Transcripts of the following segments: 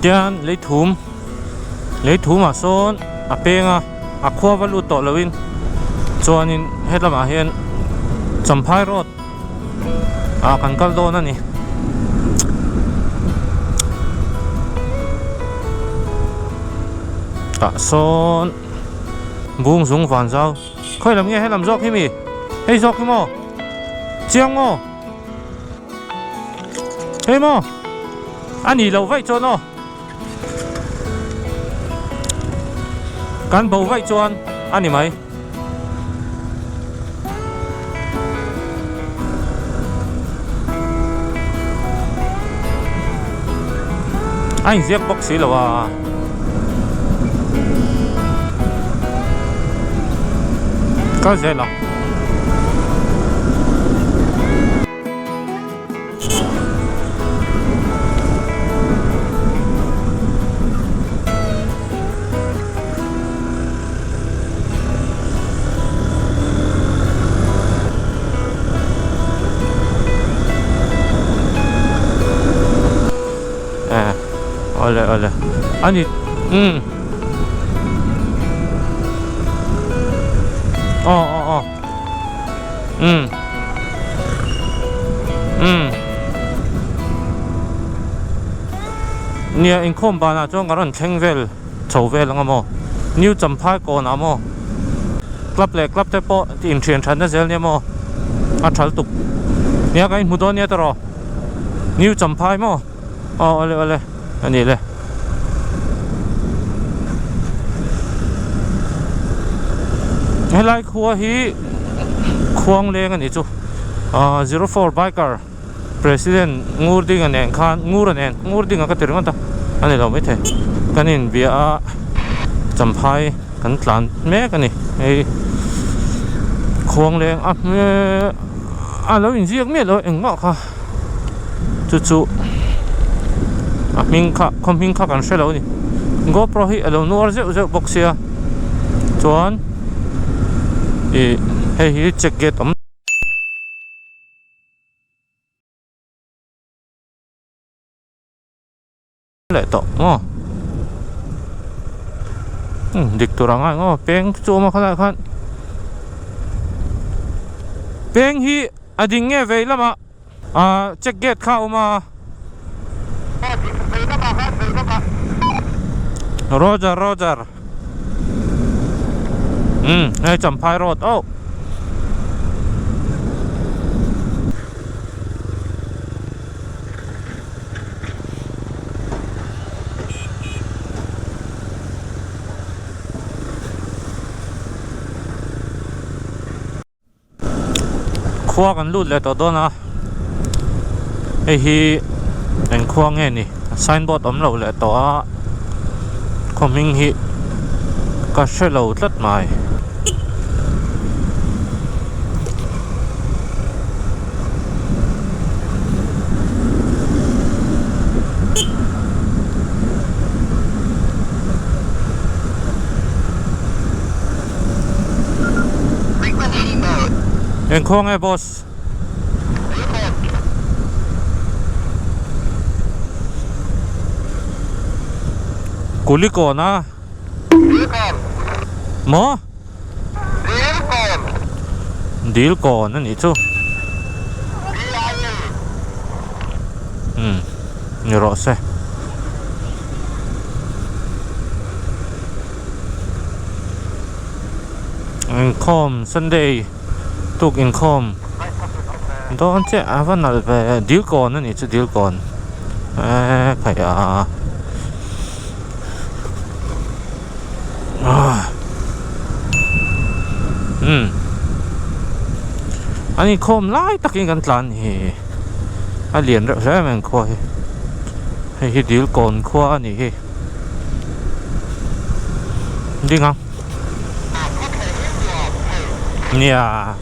Tian leithum leithumah sawn a peng a a khua va lut tawh loin chuanin helamah hian Champhai road ah kan kal dawn a ni. Tah sawn bung zung van zau khawi lam nge helam zawk hi mi hei zawk hi maw chiang maw hei maw a nih loh vaih chuan aw kan bo vaih chuan a ni mai. A inziak bawk si lo a. Kal zel ang. Eh, ole ole. Ani, um. Oh, oh, oh. Um. Um. Nia inkhawm banah chuan ka rawn thleng vel chho vel ang a maw? New Champhai kawnah maw? Club leh club te pawh inthian thatna zel nia maw? A thal tuk. Nia ka inhmu dawn nia tawh. New Champhai maw? Aw awle awle a ni le. Helai khua hi Khuangleng a nih chu. Ahh 04 biker President Ngurdinga nen khan Ngura nen Ngurdinga ka ti ringawt a a ni lo maithei. Kan inbia a Champhai kan tlan mek a ni. Hei Khuangleng a hmel a lo inziak miah lo engmah kha. Chu chu a hming kha khaw hming kha kan hre lo a ni GoPro hi a lo nuar zeuh zeuh bawk sia chuan ih hei hi check gate awm leh tawh maw umm dik tur ang a eng peng chu awm a khalaiah khan peng hi a ding nge vei lamah ah check gate kha a awm a Roger Roger umm hei Champhai road oh. Khua kan lut leh tawh dawn a hei hi eng khua nge ni signboard awm loh leh tawh a khaw hming hi ka hre lo tlat mai. Eng khaw nge boss? Kulikawn a? Maw? Dil kawn a nih chu. Umm ni rawh se. Inkhawm Sunday tuk inkhawm dawn chiah a va nalh ve dil kawn a nih chu dil kawn eee khaih a. Umm an inkhawm lai takin kan tlan hi a lian reuh hle mai an khua hi hei hi dil kawn khua a nih hi ding ang nia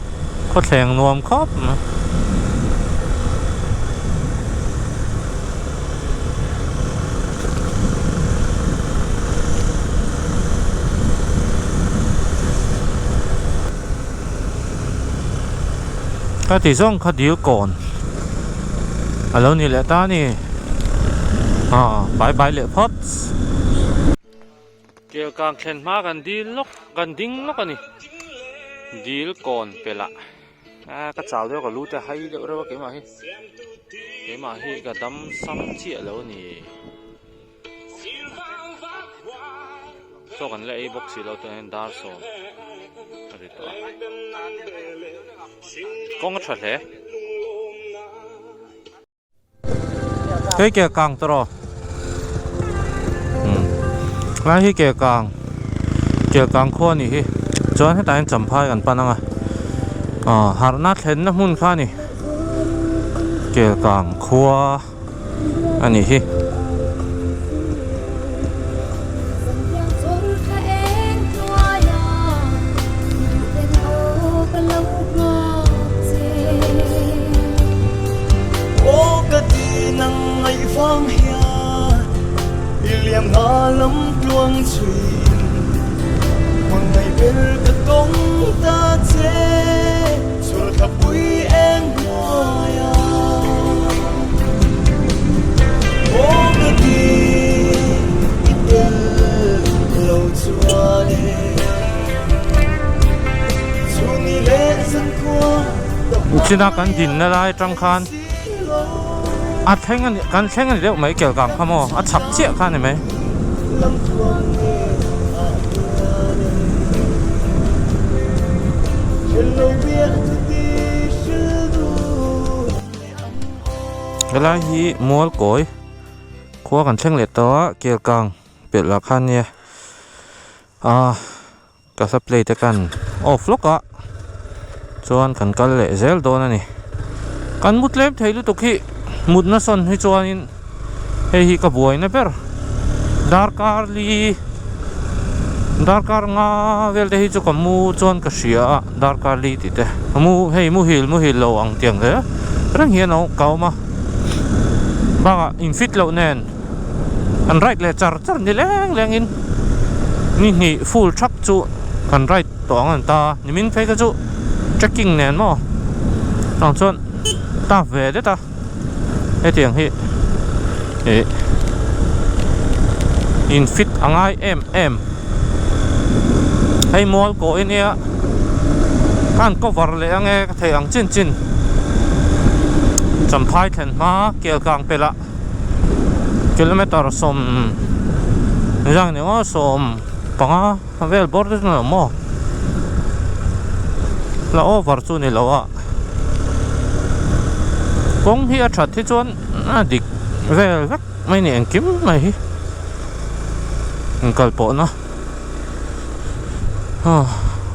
khawthleng nuam khawp mai. Ka ti zawng kha dil kawn a lo ni leh ta a ni. Aw bye bye leh phawt. Kelkang thlen hma kan dil lawk kan ding lawk a ni. Dil kawn pelh ah a ka chau deuh a ka lu te a hai deuh reuh a keimah hi keimah hi ka dam sam chiah lo a ni. Chaw kan la ei bawk si lo tunah hian dar sawm a ri tawh a kawng a tha hle. Hei ke kang tawh umm lai hi ke kang ke kang khua a nih hi chuan hetah hian champhai kan pan ang a aw harhna thlenna hmun kha a ni ke kang khua a nih hi. China kan dinna lai atang khan a thleng a ni kan thleng a ni deuh mai kel kang kha maw a chhak chiah kha a ni mai. Helai hi mual kawi khua kan thleng leh tawh a kel kang pelh lah khan nia ah ka hla play te khan off lawk a chuan kan kal leh zel dawn a ni kan mu tlem thei lutuk hi mutna sawn hi chuanin hei hi ka buaina ber darkar li darkar nga vel te hi chu ka mu chuan ka hria a darkar li tih te mu hei muhil muhil lo ang tiang hle reng hian a ka awm a bakah in fit loh nen an ride leh char char ni leng leng in ni hnih full thak chu kan ride tawh ang an ta nimin phei kha chu trekking nen maw chuvang chuan tough ve det a. Hetiang hi ih in fit a ngai em em hei mual kawh hi nia ka han cover leh ange ka theih ang chin chin champhai thlen hma kel kang pelh ah kilometer sawm zang ni maw sawm panga vel bawr te chu ni lo maw la over chu ni lo a. Kawng hi a that hi chuan a dik vel vek mai ni engkim mai hi inkal pawhna aw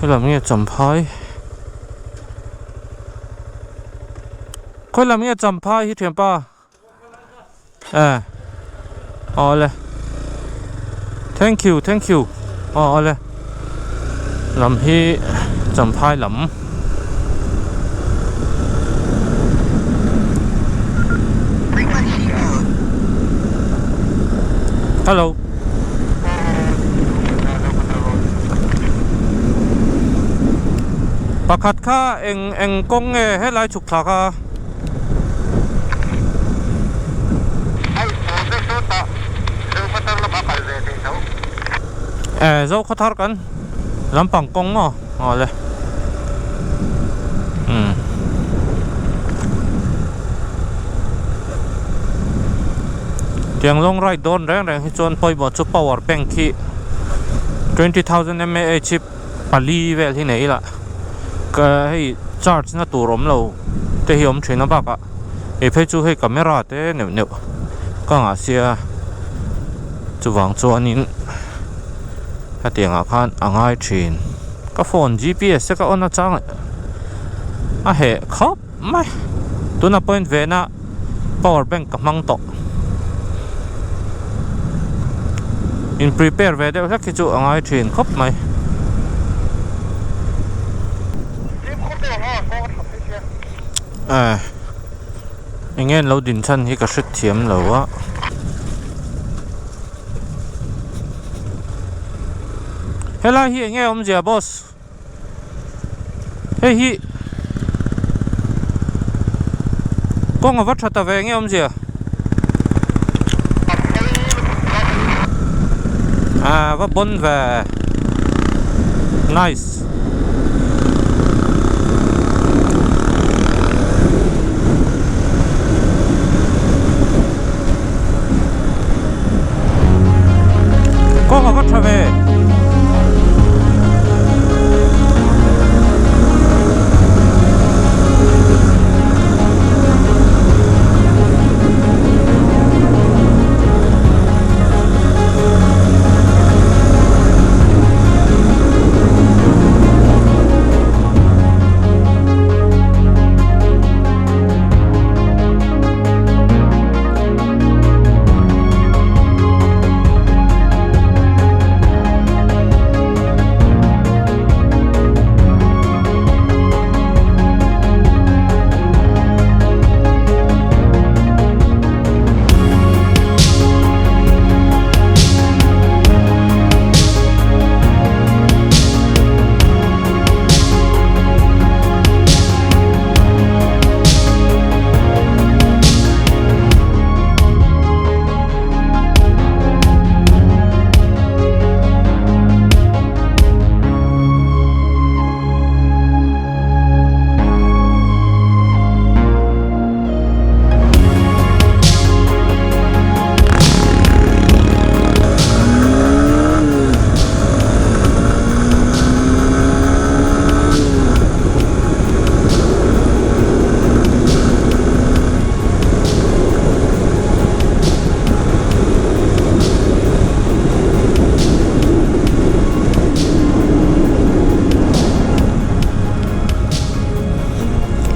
helam nge champhai khawilam nge champhai hi thianpa e awle thank you thank you aw awle lam hi champhai lam hello pakhat kha eng eng kawng nge helai chhuk thla kha. Eh Zokhawthar kan lampang kawng maw aw le umm tiang long ride dawn reng reng hi chuan pawimawh chu power bank hi 20000 mAh hi pali vel hi nei ila ka hei charge na tur awm lo te hi awm thin a bakah hei phei chu hei camera te neuh neuh ka ngah sia chuvang chuanin hetiang ah khan a ngai thin ka phone gps te ka on atang a heh khawp mai tuna point ve na power bank ka hmang tawh in prepare ve deuh hlek hi chu a ngai thin khawp mai. Eh eng nge an lo din chhan hi ka hre thiam lo a helai hi eng nge awmzia boss hei hi kawng a va tha ta ve eng nge awmzia. Ah va bon ve nice. Kawng a va tha ve.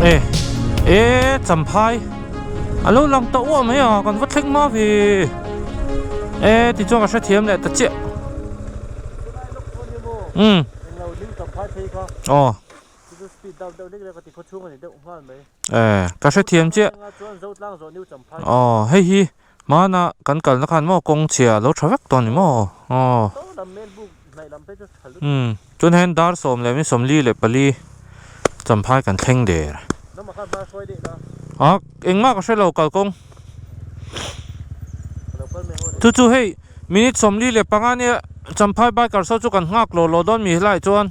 E e champhai a lo lang tawh uah mai a kan va thleng hma ve e tichuan ka hrethiam leh ta chiah umm aw. Eh ka hrethiam chiah aw hei hi hmana kan kalna khan maw kawng chhia a lo tha vek tawh a ni maw aw umm chuan hian dar 14:44 champhai kan thleng der a engmah ka hrelo kalkawng chu chu hei. Minute 45 nia Champhai bikers ho chu kan nghak lawh lawh dawn mi helaiah chuan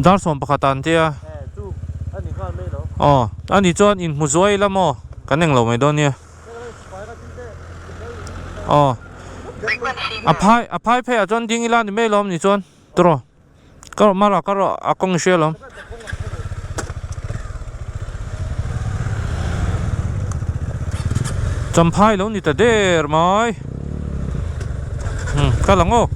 dar 11 ah an tia aw ani chuan inhmu zuai ila maw kan englo mai dawn nia aw a phai a phai pheiah chuan ding ila ni mai lawm ni chuan tawrh ka rawh mara ka rawh a kawng i hria lawm. Champhai lo ni ta der mai umm ka lang aw.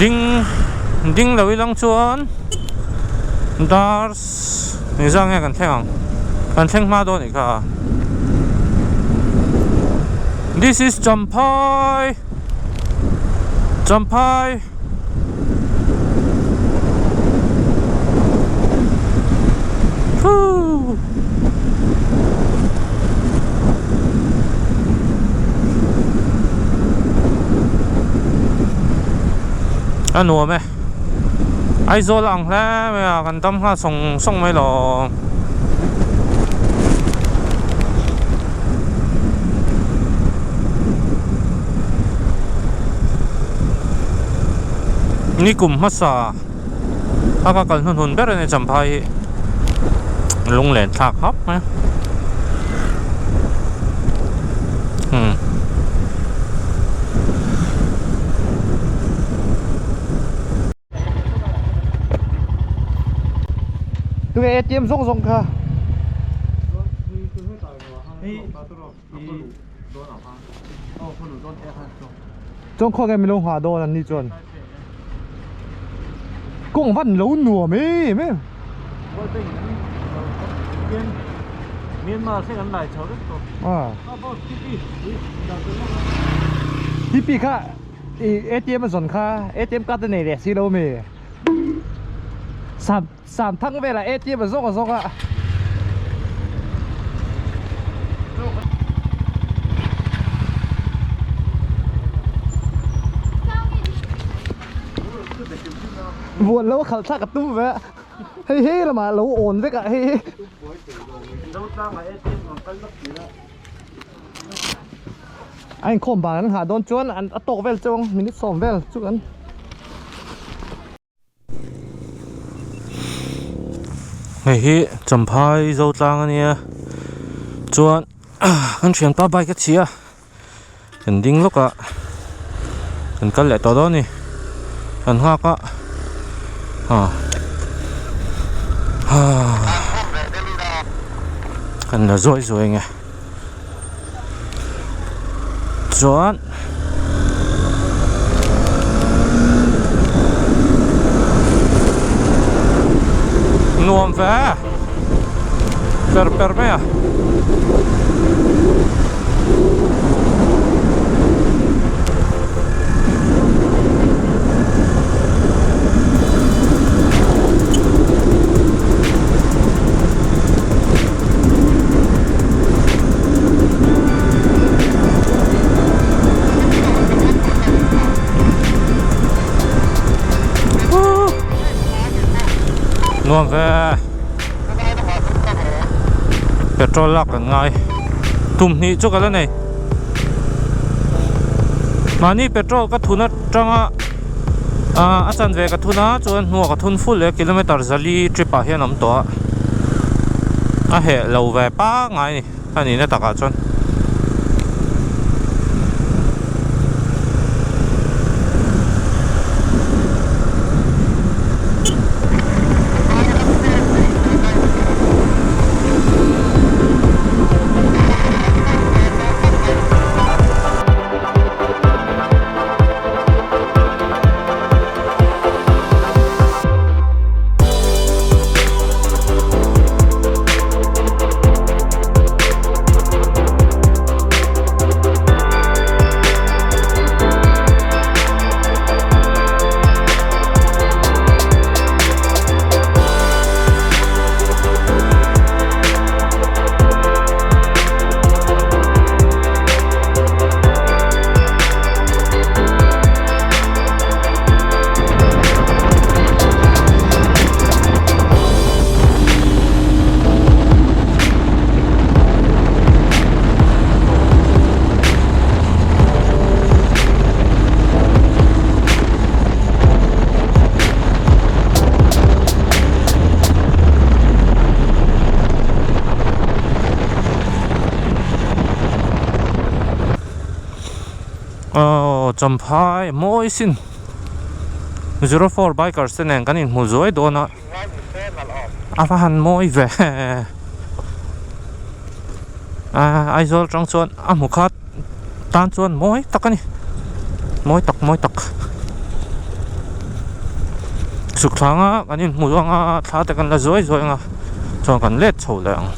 Ding ding lo ilang chuan dar Engzah nge kan thleng ang? Kan thleng hma dawn anih kha. This is Champhai Champhai Whoo A nuam e. Aizawl a ang hle mai a kan dam nghal sawng sawng mai lo. Ni kum hmasa a ka kal hnuhnun ber a ni Champhai hi lunglen thlak hap mai a. Hmm. Tunge ATM zawng zawng kha. Chuan khaw nge min lo nghah dawn an ni chuan. Kawng van lo nuam em em. Myanmar thleng an lai chho vek tawh. Ah. TP kha I ATM a zawn kha ATM card a nei leh si lo mi sam sam thang velah ATM a zawk a zawk a. Buan lo a khalh thlak a tum ve a. Hei hei lamah lo awn vek a hei hi. A inkhawm ban an nghah dawn chuan an a tawk vel chuang minute sawm vel chu kan. Hei hi Champhai Zotlang a nia chuan kan thianpa bike a chhia a kan ding lawk a kan kal leh tawh dawn a ni kan nghak a kan la zuai zuai ang e chuan nuam ve per per mai a. Nuam ve petrol lak kan ngai tum hnih chu ka la nei mahni petrol ka thun atanga a chanve ka thun a chuan hnuah ka thun full leh kilometer zali trip ah hian a awm tawh a a heh lo ve pangngai a ni. A nihna takah chuan Aww Champhai mawi sin 04 bikers te nen kan inhmu zuai dawn a a va han mawi ve a Aizawl atang chuan a hmu khat tan chuan mawi tak a ni mawi tak mawi tak chhuk thla anga kan inhmu anga thla te kan la zuai zuai anga chuan kan let chho leh ang.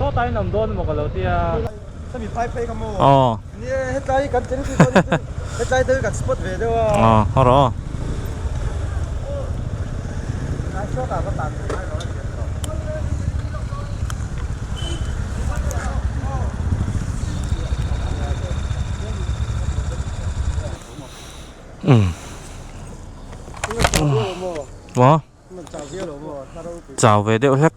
Sawta in awm dawn emaw ka lo tia. Sami phai phei kha maw? Aw. Ni e, hetlai hi kan chen tih dawn hi chu hetlai deuh hi kan spot ve deuh a. Aw, haw rawh aw. Tlai sawtah va tan ve ngai lo a nia tawh. Umm. Maw? Chau ve deuh hlek.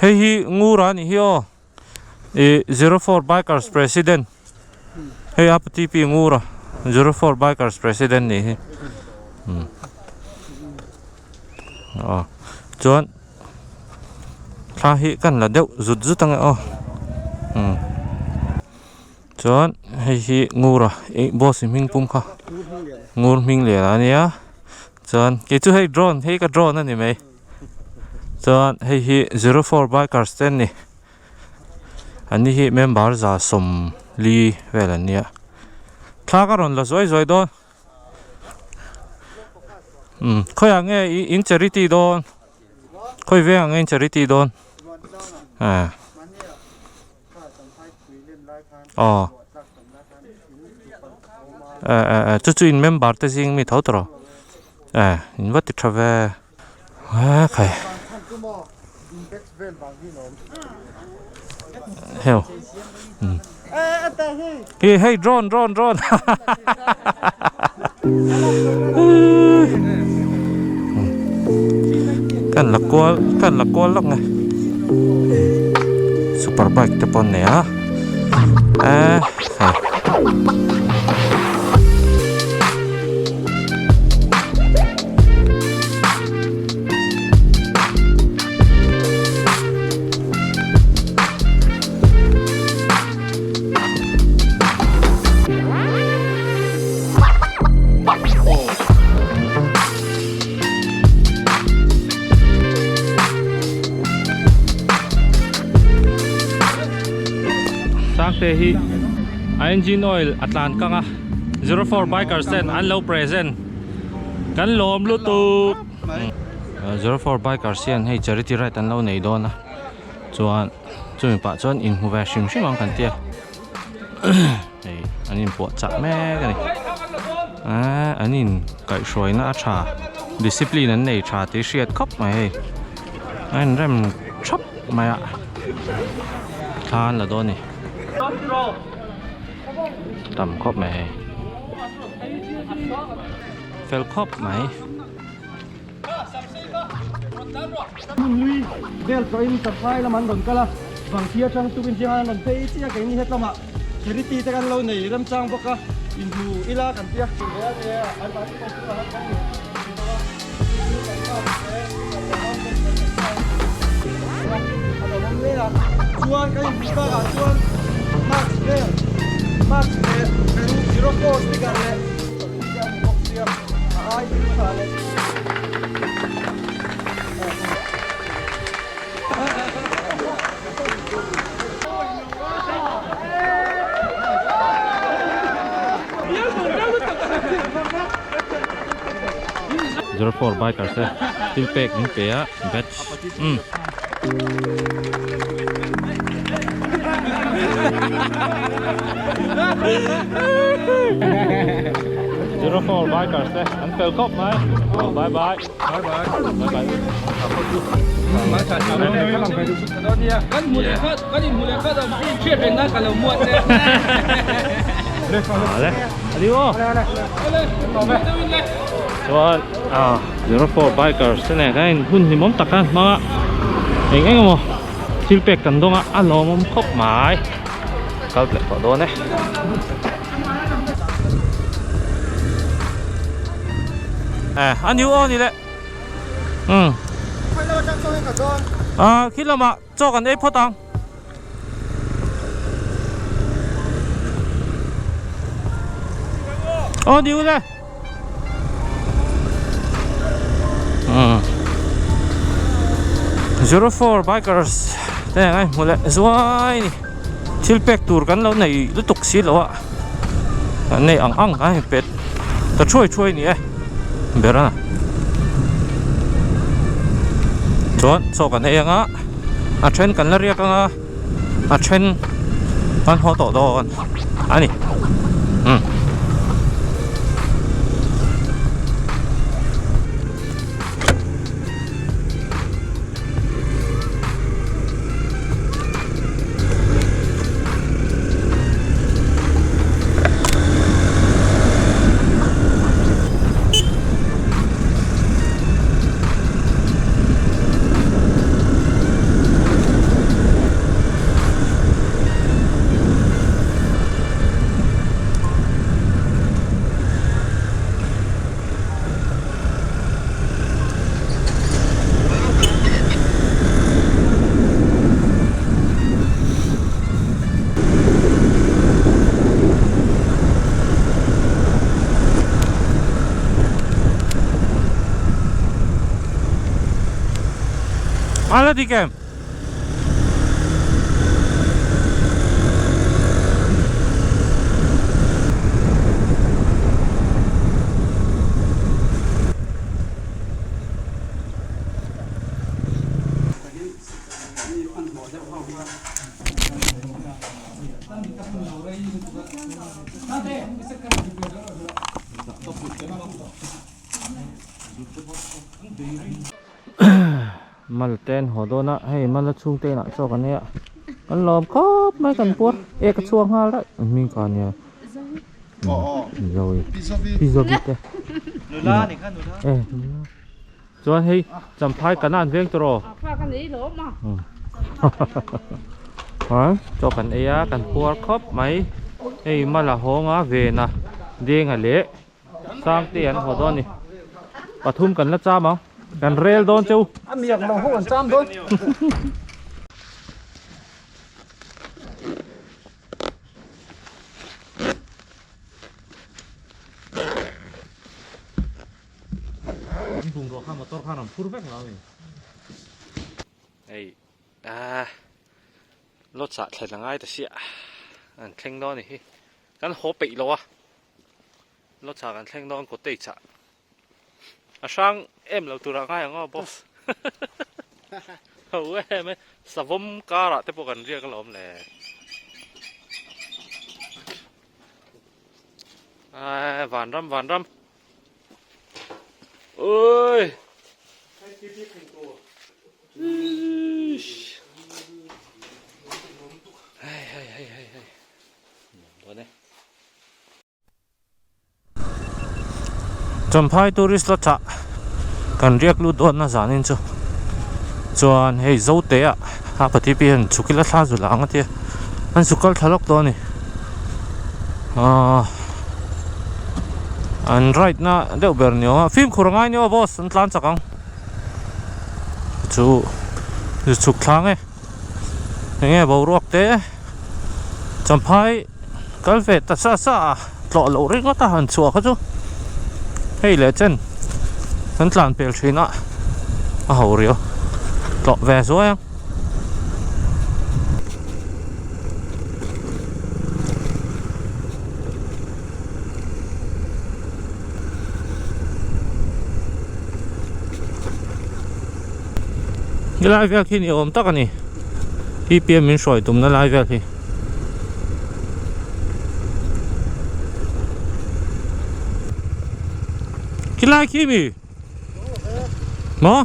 Hei hi Ngura a nih hi aw. Ih 04 Bikers President. Hei a TP Ngura 04 Bikers President nih hi. Aw chuan thla hi kan la deuh zut zut ang e aw. Chuan hei hi Ngura ih boss hming pum kha Ngur hming lian a nia chuan kei chu hei drone hei ka drone a ni mai chuan hei hi 04 bikers te an ni an ni hi member za sawmli vel an nia thla ka rawn la zuai zuai dawn umm khawiah nge in charity dawn khawi vengah nge in charity dawn ah. Aw eh eh eh chu chu in member te zing mi tho tawh eh in va ti tha ve eh khai heu umm. Hi hei drone drone drone kan la kual kan la kual lawk nge super bike te pawh an nei a eh hei. Sangte hi a engine oil a tlan kang a 04 bikers ten an lo present kan lawm lutuk 04 bikers hian hei charity ride an lo nei dawn a chuan chumi pah chuan inhmu ve hrim hrim ang kan tia hei an inpuah chah mek a ni eee an in kaihhruaina a tha discipline an nei tha tih hriat khawp mai hei a inrem thap mai a thla an la dawn a ni tam khawp mai hei fel khawp mai. Hmun hlui vel tawhin Champhai lam an rawn kal a, Vangthia atang tukin zingah an rawn phei chiah a, keini hetlamah charity te kan lo nei remchang bawk a, inhmu ila kan tia. Chuan kan inhmuh bakah chuan mask vel mask leh kan zero four sticker leh Zero four bikers te thil pek min pe a batch umm. Zero four bikers te an fel khawp mai bye bye bye bye bye bye chuan ah zero four bikers te nen khan hun hlimawm tak khan hmang a eng eng emaw thil pek kan dawng a a lawmawm khawp mai kal leh tawh dawn e. Eh a new aw ni le umm ah khi lamah chaw kan ei phawt ang. Aw ni ule. 04 bikers te ngai hmu leh zuai ni thil pek tur kan lo nei lutuk si lo a kan nei ang ang a hei pet ta thuai thuai ni e ber a chuan chaw kan ei anga a then kan la riak anga a then kan haw tawh dawn a ni umm. A la dik em? Mal te an haw dawn a hei mala chhungte inah chaw kan ei a. Kan lawm khawp mai kan puar e ka chhuak nghal raih hming ka nia Zoe Pi Zovi te Nula ni kha nula e nula chuan hei champhai kan an veng tawh a chaw kan ei a kan puar khawp mai hei mala hawnga vena denga leh Sangte an haw dawn a ni. Pathum kan la cham ang. Kan rel dawn cheu. A miak lo ho an cham dawn. An bungrua kha motor khan an phur vek lo a ni. Hei ah lawchah thlen a ngai ta sia an thleng dawn a ni hi. Kan haw peih lo a. Lawchah kan thleng dawn cottage ah a hrang em lo turah ngai ang aw boss ho em e savawm karah te pawh kan riak alawm le ai vanram vanram ui hei hei hei hei hei dawn e. Champhai tourist lodge ah kan riak lut dawn a zanin chu chuan hei zote ah a pati pi hian chhuk ila thla zul ang a tia an chhuk kal thla lawk dawn a ni ahh an ride na deuh ber ni awm a fimkhur a ngai nia aw boss an tlan chak ang chu chhuk thla ang e enge boruak te. Champhai kal ve ta sa sa a tlawh loh ringawt a han chhuah kha chu hei leh chen kan tlan pel thin a a ho riau tlawh ve zuai ang. Helai vel khi ni awm tak a ni T_P_M min hruai tumna lai vel hi khilai khi mi maw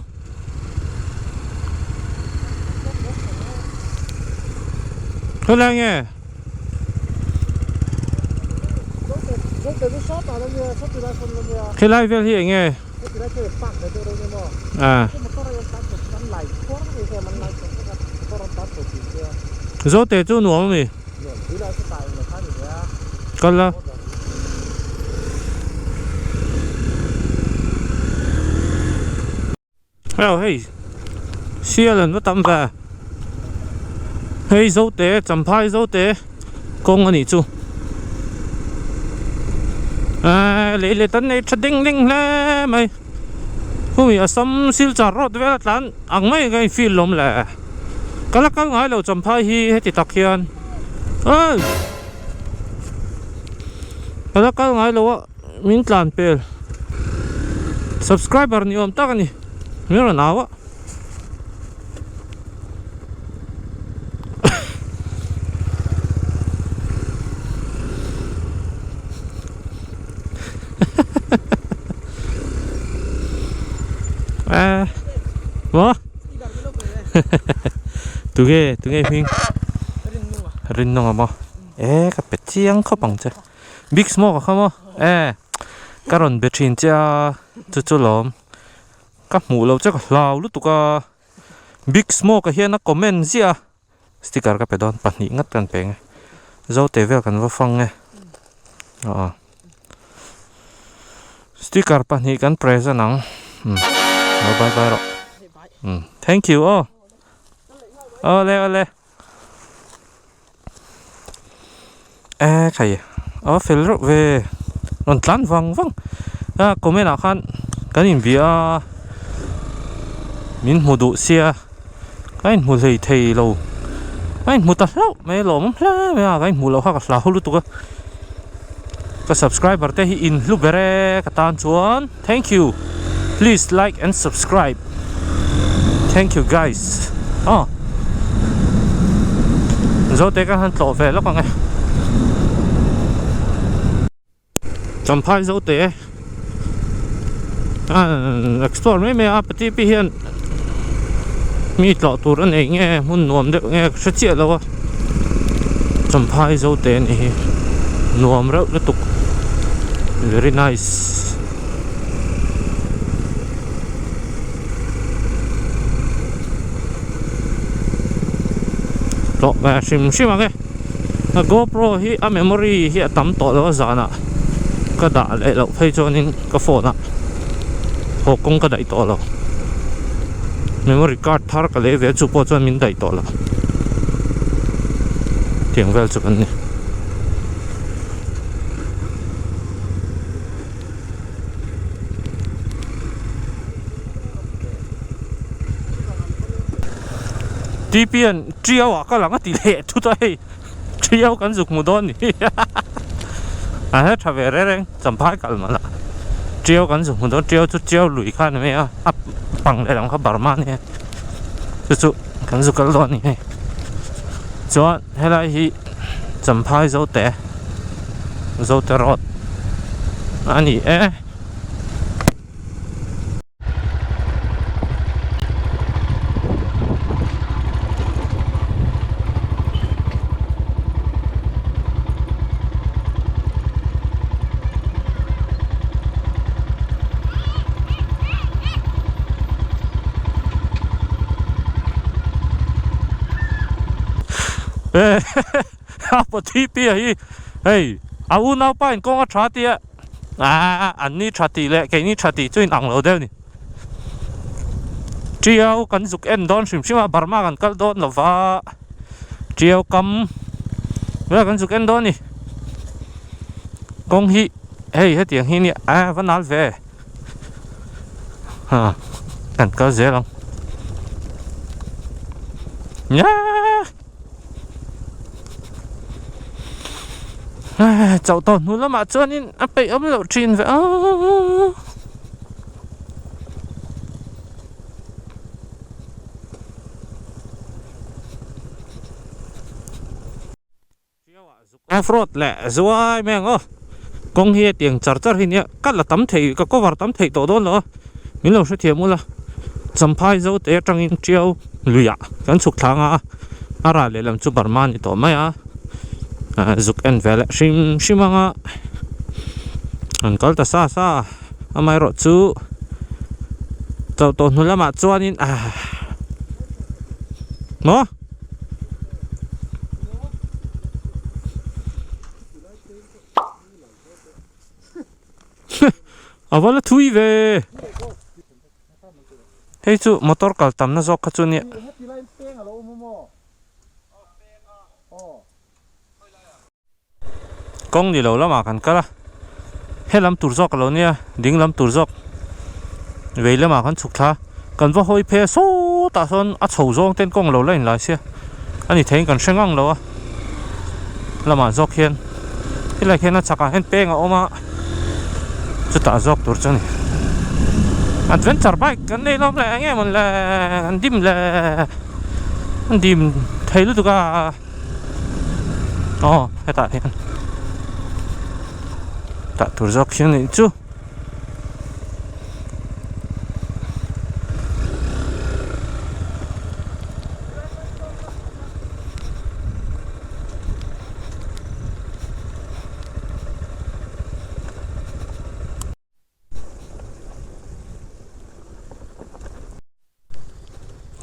khawilai nge khilai vel hi eng nge. À. Zote chu nuam ami? Kal la. Heo hei sial an va tam ve. Hei Zote Champhai Zote kawng a nih chu. Eee lei let an nei tha ding ding hle mai. Humi Assam Silchar road vel a tlan ang mai ka in feel lawm le. Ka la kal ngai lo Champhai hi heti tak hian. Oi! Ka la kal ngai lo a min tlan pel. Subscriber ni awm tak a ni. Min rawn au a. A maw tunge tunge hming Rinnunga maw e ka pe chiang khawp ang che big smoke a kha maw e ka rawn be thin che a chu chu lawm. Ka hmuh loh che ka hlau lutuk a, Big Smoke-a hian a comment ziah a, sticker ka pe dawn pahnih ngat kan peng e, Zote vel kan va fang e, aw sticker pahnih kan present ang, umm lo bye bye rawh, umm thank you aw, awle awle. E khai a fel reuh ve rawn tlan vang vang a comment ah khan kan inbia a min hmu duh sia ka inhmu hlei thei lo ka inhmu ta hlauh mai a lawmawm hle mai a ka inhmuh loh kha ka hlau lutuk a ka subscriber te hi in hlu ber e ka tan chuan thank you please like and subscribe thank you guys aw zote ka han tlawh ve lawk ang e champhai zote an explore mai mai a pati pi hian. Mi tlawh tur a nei nge hmun nuam deuh nge ka hre chiah lo a Champhai zo te a nih hi nuam reuh lutuk very nice. Tlawh ve hrim hrim ang e a GoPro hi a memory hi a tam tawh lo a zanah ka dah leh loh phei chuanin ka phone ah haw kawng ka daih tawh lo memory card thar ka lei ve chu pawh chuan min daih tawh lo tiang vel chu kan ni. T_P an Tiau ah ka lang a ti leh thut a hei Tiau kan zuk hmu dawn ni a he tha ve reng reng Champhai kal malh a Tiau kan zuk hmu dawn Tiau chu Tiau lui kha a ni mai a a pang leh lam kha Burma a ni a chu chu kan zuk kal dawn a ni hei chuan helai hi Champhai Zote Zote road a ni e. A pathi pi a hi hei a unaupa in kawng a tha tia aaa an ni tha tih leh keini tha tih chu in ang lo deuh a ni Tiau kan zuk en dawn hrim hrim a Burma kan kal dawn lo va Tiau kam vel kan zuk en dawn a ni kawng hi hei hetiang hi nia a va nal ve ha kan kal zel ang nia. Chauh tawh hnu lamah chuanin a peih awm loh thin ve a. Off road leh zuai mai ang aw. Kawng hi hetiang char char hi nia ka la tam thei ka cover tam thei tawh dawn lo a min lo hrethiam ula Champhai zo te atangin Tiau luiah kan chhuk thlang a a ral lehlam chu Burma a ni tawh mai a zuk en ve leh hrim hrim anga an kal ta sa sa amaherawh chu chauh tawh hnu lamah chuanin ah maw. A va la thui ve hei chu motor kal tamna zawk kha chu nia. Kawng ni lo lamah kan kal a helam tur zawk a lo nia ding lam tur zawk vei lamah kan chhuk thla kan va hawi phei a sawtah sawn a chho zawng ten kawng lo la inlai sia a ni theiin kan hre ngang lo a lamah zawk hian helai khian a chhakah hian peng a awm a chutah zawk tur chu a ni adventure bike kan nei lawm le eng nge mawn le kan dim le an dim thei lutuk a. Aw hetah hian tah tur zawk hi a nih chu.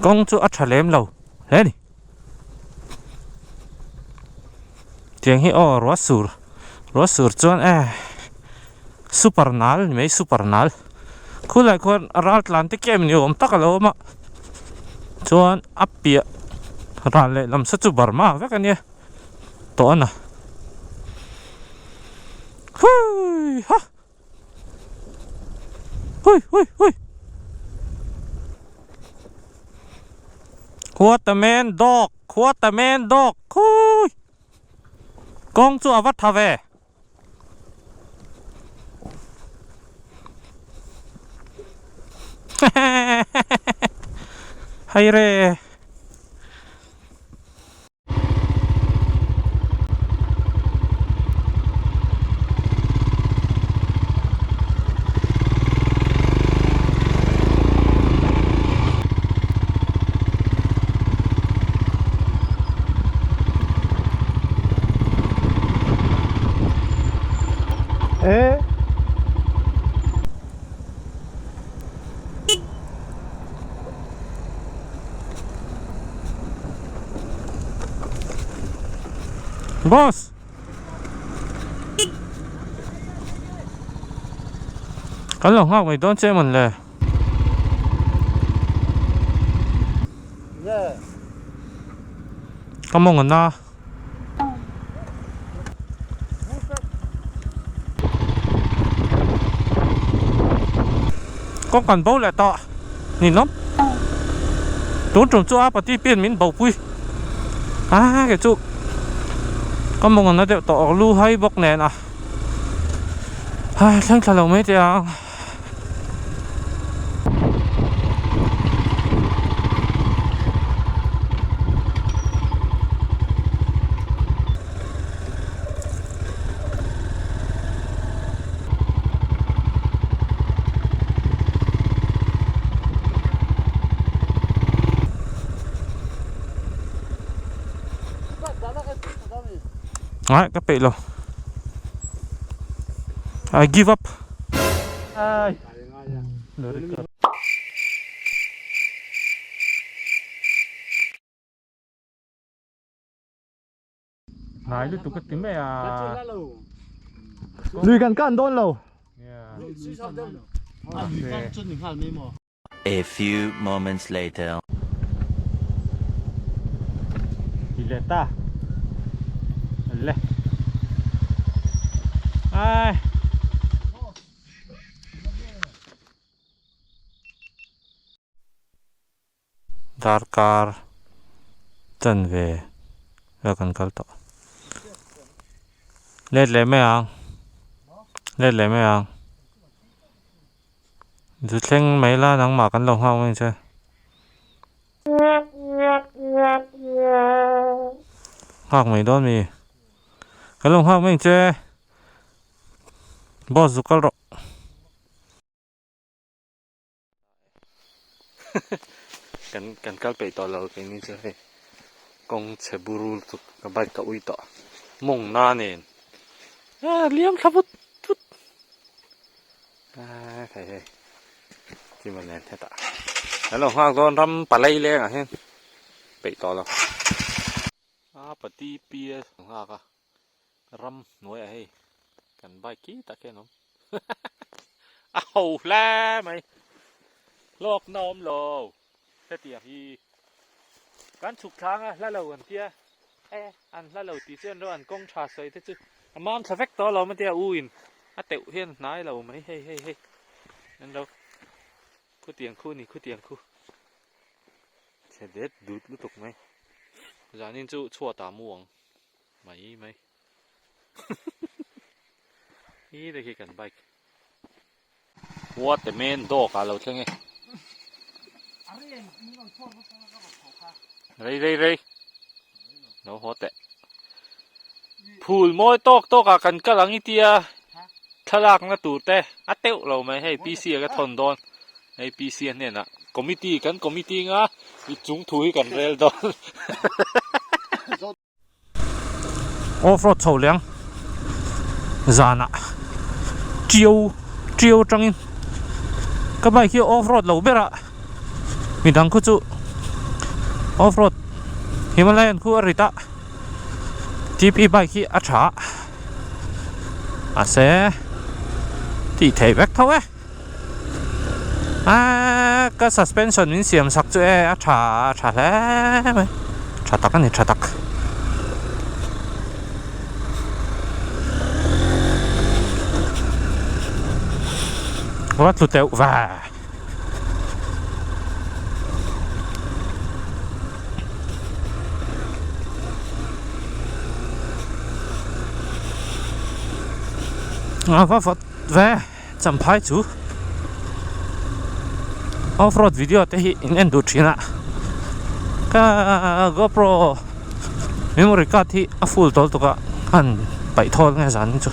Kawng chu a tha lem lo hle a ni. Tiang hi aw ruah sur ruah sur chuan e super nal ni mai super nal khulai khuan ral tlan te kem ni awm tak a lo awm a chuan a piah ral leh lam saw chu Burma vek a nia tawh a na hui ha. Hui hui hui What a man dog What a man dog Hui Kawng chu a va tha ve Hei re. Boss! Kan lo nghak mai dawn che mawn le. Ka mawng an a. Kawng kan bo leh tawh ninawm. Tun tum chu a pati pian min bo pui. A kei chu ka mawng an na deuh tawh lu hai bawk nen a. Ai thleng thla lo mai teh ang. Ai ka peih lo I give up Ngai lutuk a ti mai a. Lui kan kan dawn lo. A few moments later. Ti leh ta. Le. Ai. Darkar chanve vel kan kal tawh. Let leh mai ang. Let leh mai ang. Zu thleng mai la nangmah kan lo nghak mai che. Nghak mai dawn mi. Kan lo nghak mai che. Boss zu kal rawh. Kan kan kal peih tawh lo keini chu hei kawng chhe buru lutuk ka bike ka ui tawh mawng na nen ah liam thla vut vut ah hei hei chima nen hetah kan lo nghak dawn ram palai lengah hian peih tawh lo a pati pi a nghak a ram hnuaiah hei kan bike khi tak hian a awm a ho hle mai hlawkna awm lo hetiang hi kan chhuk thlang a hla lo an tia e an hla lo tih chu an ro an kawng tha sawi te chu a mam thla vek tawh lo matia u in a teuh hian hnai lo mai hei hei hei an lo khutiang khu ni khutiang khu chhe det dut lutuk mai zanin chu chhuatah mu ang. Mai mai Hi te khi kan bike What a man dog ah lo thleng e Rei rei rei Lo haw teh Phul mawi tawk tawk ah kan kal ang i tia Thlalak na tur te a teuh lo mai hei PC a ka thawn dawn Hei PC a hnenah committee kan committee nga i chung thu hi kan rel dawn. Off road chho leng zanah ṭiau ṭiau atangin ka bike hi off road lo ber a midang khu chu off road Himalayan khu a rit a T P bike hi a tha a mahse tih theih vek tho e aaa ka suspension min siam sak chu e a tha a tha hle mai tha tak a ni tha tak. Va tlu teuh va. A va vawt ve. Champhai chu off road video te hi in en duh thin a ka GoPro memory card hi a full tawlh tuk a han paih thawl nge zan chu.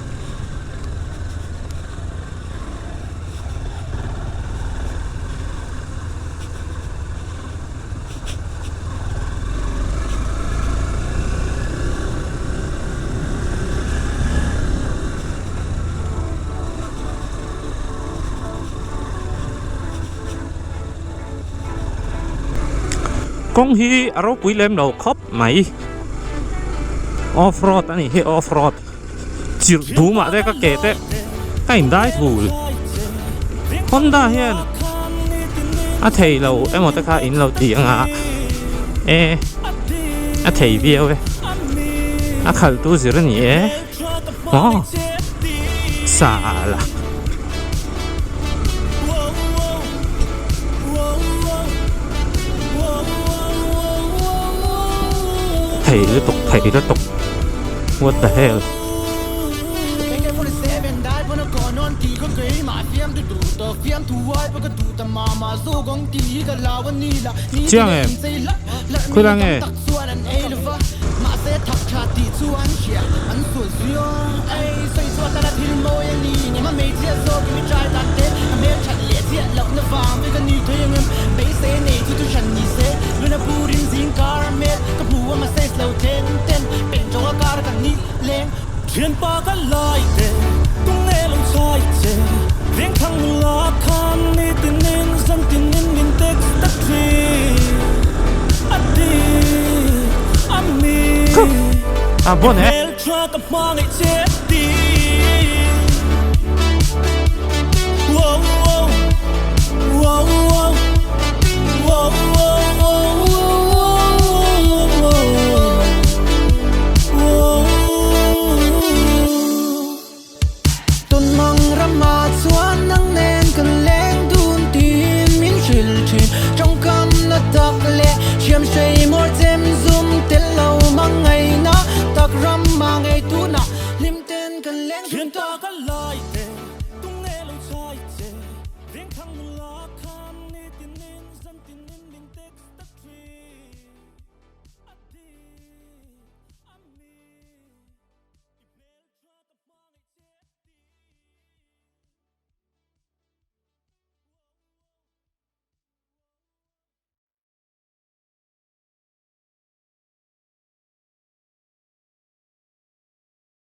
Kawng hi a ropui lem lo khawp mai. Off road a nih hi off road chirh dum ah te ka ke te ka in dai thul Honda hian a thei lo emaw te kha in lo ti anga e a thei viau e a khalh tu zir a ni e maw sala. Thei lutuk thei lutuk what the hell. Chiang em khawilai nge. A bon e.